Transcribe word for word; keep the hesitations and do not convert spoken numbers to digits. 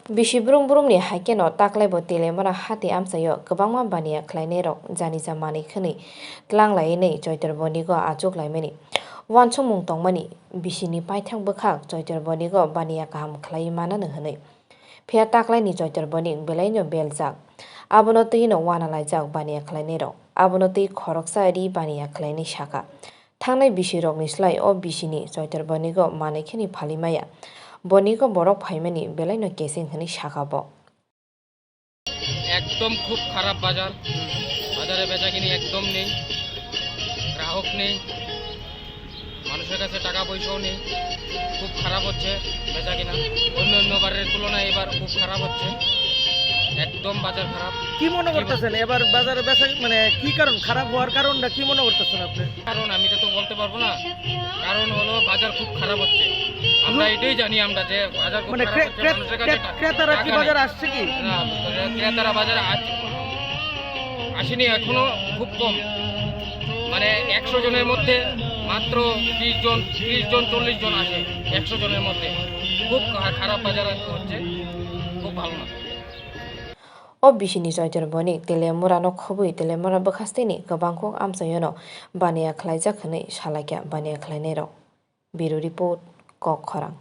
Bisi brum brumni hai kheno taklaibo Teliamura hati amchaio kwbangma baniya khlainairok janija manwi khwnwi tlanglaiwi Choitor Bonigo achuk laimani uansukmung tongmani bisini paithak bwkhak Choitor Bonigo baniya kaham khlaiwi mananw hwnwi. Phiya taklaini Choitor Bonik belaino beljak. Abono twino uanalaijak baniya khlainairok. Abono twi khoroksa ri baniya khlainai sakha. Thangnai bisirokni slai o bisini Choitor Bonigo manwi kheno phalimaya. Bonigo borok phaimani belaino keseng hwnwi sakha bo. একদম খুব খারাপ বাজার। বাজারে বেচাকিনি একদম নেই, গ্রাহক নেই, মানুষের কাছে টাকা পয়সাও নেই। খুব খারাপ হচ্ছে বেচাকিনা, অন্য অন্য বারের তুলনায় এবার খুব খারাপ হচ্ছে, একদম বাজার খারাপ। কি মনে করতেছেন এবার বাজারে বেচা, মানে কি কারণ, খারাপ হওয়ার কারণটা কি মনে করতেছেন আপনি? কারণ আমি তো, তো বলতে পারবো না, কারণ হলো বাজার খুব খারাপ হচ্ছে। আমরা হুম। এটাই জানি আমরা যে বাজার খুব মানে খারাপ ক্রে-, হচ্ছে, ক্রে-, মানুষের কাছে ক্রে-, টা-, ক্রেতারা টাকা কি নেই। বাজারে আসছে কি? না, ক্রেতারা বাজারে আস-, আসেনি এখনো, খুব কম। মানে একশো জনের মধ্যে মাত্র ত্রিশ জন, ত্রিশ জন, চল্লিশ জন আসে একশো জনের মধ্যে। খুব খা-, খারাপ বাজার হচ্ছে, খুব ভালো না। O bisini Choitor Bonik Teliamurano khobwi Teliamura bwkhasteni kwbang kok amchaiono baniya khlaijak hwnwi salaikha baniya khlainairok. Bureau Report, Kok Khorang.